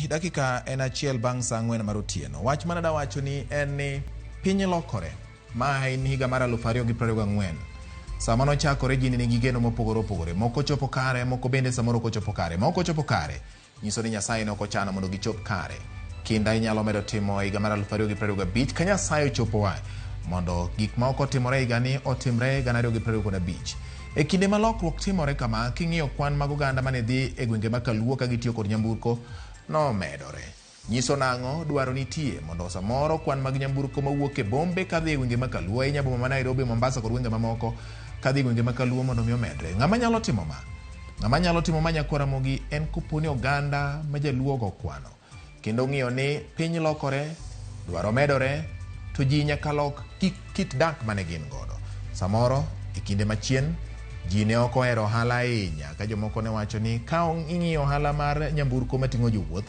Dakika en achiel bang' saa ang'wen mar otieno. Wach mana dawacho ni en ni piny lokore. Ma en higa mar 2024. Sama nochakore ji ne nigi geno mopogore opogore. Moko chopo kare, moko bende samoro ok ochopo kare. Moko ochopo kare nyiso ni Nyasaye ne ok ochano mondo gichop kare. Kinda inyalo medo timo e higa mar 2025 ka Nyasaye ochopowa mondo gik ma ok otimore e higani otimre 2025. E kinde ma lokruok timore kama, king'iyo kwan mag oganda mane dhi e gwenge ma Kaluo ka gitiyo kod nyamburko nomedore. Nyiso nang'o? Dwaro nitie mondo samoro kwan mag nyamburko mawuok e bombe kadhi e gwenge ma Kaluo, ahinya boma ma Nairobi, Mombasa kod gwenge mamoko kadhi e gwenge ma Kaluo mondo mi omedre. Ng'ama nyalo timo ma? Ng'ama nyalo timo ma Nyakwar Ramogi en kopo ni oganda ma jaluo ogo kwano kendo ong'iyo ni piny lokore, dwaro medore, to ji nyaka lok kit dak mane gin godo. Samoro e kinde machien ji ne ok ohero ohala ahinya ka jomoko ne wacho ni ka ing'iyo ohala mar nyamburko mating'o jowuoth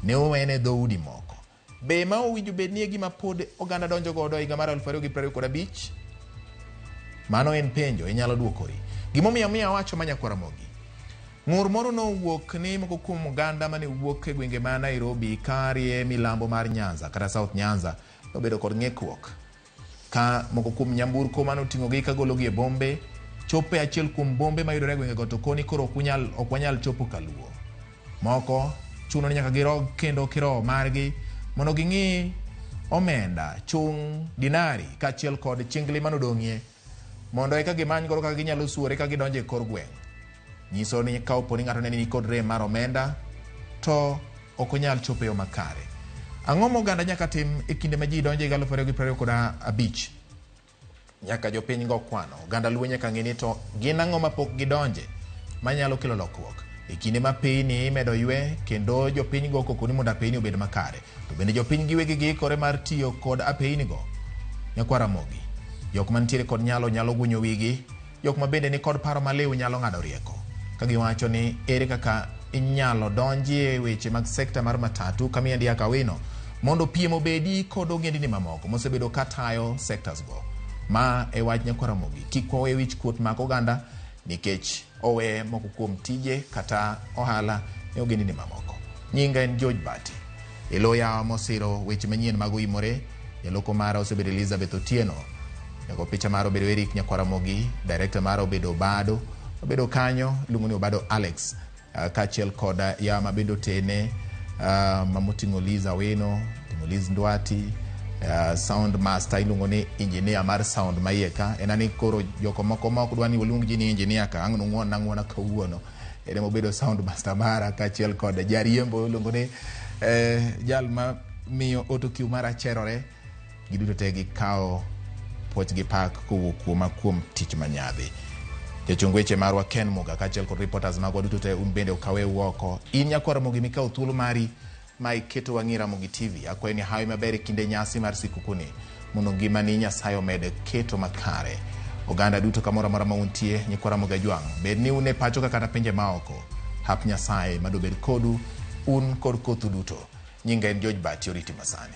ne owene dhoudi moko. Be ma owinjo bed ni e gima pod oganda donjo godo e higa mar 2025? Mano en penjo inyalo dwokori. Gimomiyo miyo awacho ma Nyakwar Ramogi. Ng'ur moro nowuok ni moko kuom oganda mane wuok e gwenge ma Nairobi karie milambo mar Nyanza kata South Nyanza nobedo kod ng'ikruok ka moko kuom nyamburko mane oting'ogi kagologi e bombe chopo e achiel kuom bombe mayudore e gwengego to koni koro ok wanyal chopo Kaluo. Moko chuno ni nyaka girog kendo kiroho margi mondo ging'i omenda, chung', dinari kaachiel kod chingli manodong'ie mondo eka gimany godo kaka ginyalo suore ka gidonjo e kor gweng'. Nyiso ni ka opo ni ng'ato ne ni kod rem mar omenda to ok onyal chopo e yo makare. Ang'o ma oganda nyaka tim e kinde ma ji donjo e higa 2025? Nyaka jopiny go kwano. Oganda Luo nyaka ng'e ni to gin ang'o mapok gidonje manyalo kelo lokruok. E kinde ma apeyni imedo ywe kendo jopiny go koko ni mondo apeyni obed makare. To bende jopiny giwegi giikore mar tiyo kod apeyni go? Nyakwar Ramogi, jok mantiere kod nyalo nyalo gwinyo wigi, jok ma bende ni kod paro maliw nyalo ng'ado rieko. Ka giwacho ni ere kaka inyalo donjie weche mag sekta mar matatu kamiendi ya Kawino mondo piem obedi kod ogendini mamoko mosebedo ka tayo sectors go. Ma e wach Nyakwar Ramogi. Kik wawe wich kuot mak oganda nikech owe moko kuom tije kata ohala ne ogendini mamoko. Nyinga en George Bati. E lo yawa mosiro weche manyien mag oimore, jaloko mara osebedo Elizabeth Otieno. Jago picha mara obedo Eric Nyakwaramogi, director mara obedo Obado. Obedo kanyo, iluongo ni Obado Alex, kaachiel kod yawa ma bende otene ma moting'o Liz Awino, oting'o Liz Ndwati, sound master iluongo ni engineer mar sound ma iye ka. En ani koro joko moko ma ok dwa ni waluong ji ni engineer ka, ang' nung'won ang'wona kawuono. En ema obedo sound master mara kaachiel kod jariembo iluongo ni jal ma miyo autocue mara cherore. Giduto te gikawo puoch gi pak kowuok kuoma kuom tich manyadhi. Jachung weche marwa Ken Muga kaachiel kod reporters magwa duto te un bende ok aweu oko. In Nyakwar Ramogi mikawo thuolo mari ma iketo wang'i Ramogi TV, akwayo ni hawi maber e kinde nyasi mar sikukuni mondo ngimani Nyasaye omed keto makare. Oganda duto kamoro amora ma untie, nyikwa Ramogi Ajwang', bed ni un e pacho ka kata pinje maoko, hap Nyasaye mad obed kodu un kod kothu duto. Nyinga en George Bati, oriti masani.